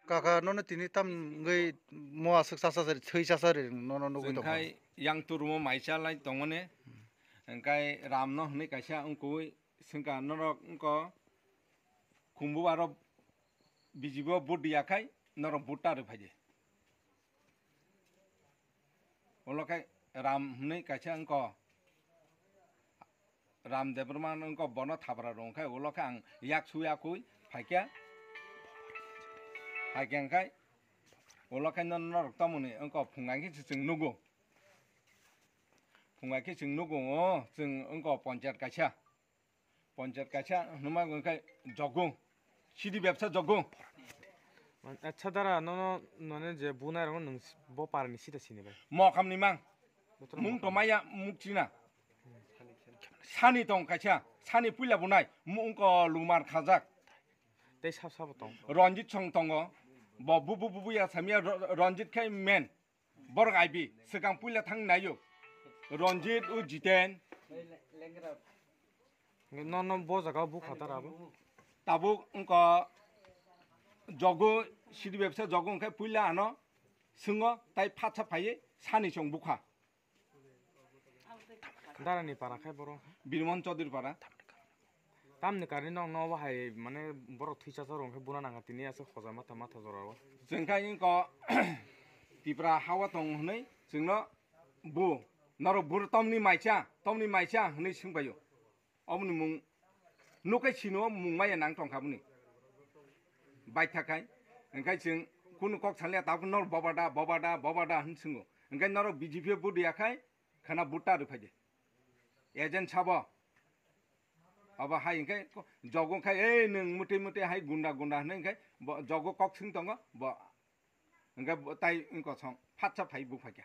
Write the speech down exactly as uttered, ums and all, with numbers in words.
Kaka, nono tini tam wngwi mo aswk chasa sari, thwi chasa ri nono nugwi tongkha. Chwngkhai yang turumo maisa lai tongmani. Hwnkhe Ramno hwnwi kaisa wngkui swngkha, norok wngkho khumbu aro bijibo vote ya khai norok vote ta rwphai di. Ulo khe Ram hwnwi kaisa wngkho, Ram Debbarma wngkho, bono thabra rwngkhe ulo khe ang yak su yakui phaikha. Phaikha hwnkhe ulo khe no-, norok tamoni wngkho phungai khe chwng nugo. Phungai khe chwng nugo o chwng wngkho ponchayat kaisa. Ponchayat kaisa hwnma hwnkhe jogo. Sidi bebsa jogo. Acha dara, nono none je bunai rokno nwng bo parani sida sini bai. Mokamni mang. Bothoro mung mokam. Tomaya mukchina. Sani tong kaisa, sani puila bunai, mung ko lumar khajak. Tei sab sabo tong. Ranjit song tongo. Bo bu bu bu bu ya samia Ro-, Ranjit khai men. Borok aibi, swkang puila thang naio. Ranjit o Jiten. No, no, bo jaga bukha ta rabo. Tabuk wngkha jogo, sidi bebsa jogo wngkha puila ano swngno tai phatsa phaiwi sani chwng bukha. Darani para khai boro. Birmon Chaudhary para. Tamni karni nok no bahai mane borok thwi chasa rok khe buna nanga tini aswk hoja matha matha jora o. Chwng khai wngkha Tipra hawa tong hwnwi chwngno bu norok bur tomni maisa, tomni maisa hwnwi swngbaio. Oboni mung nukai sino mung maya nang tongkha boni. Baitha khai hwnkhe chwng kunu kok sanliya tabuk nor boba da, boba da, boba da hwn swngw. Hwnkhe norok B J P vote ya khai khana vote ta rwphai di. Agent sabo. Abo hai hwnkhe ko-, jogo khai, "Ei, nwng mwtwi mwtwi hai gunda gunda," hwnwi hwnkhe bo jogo kok swng tongo, bo hwnkhe bo tai wngkha song phatsa phai buphaikha.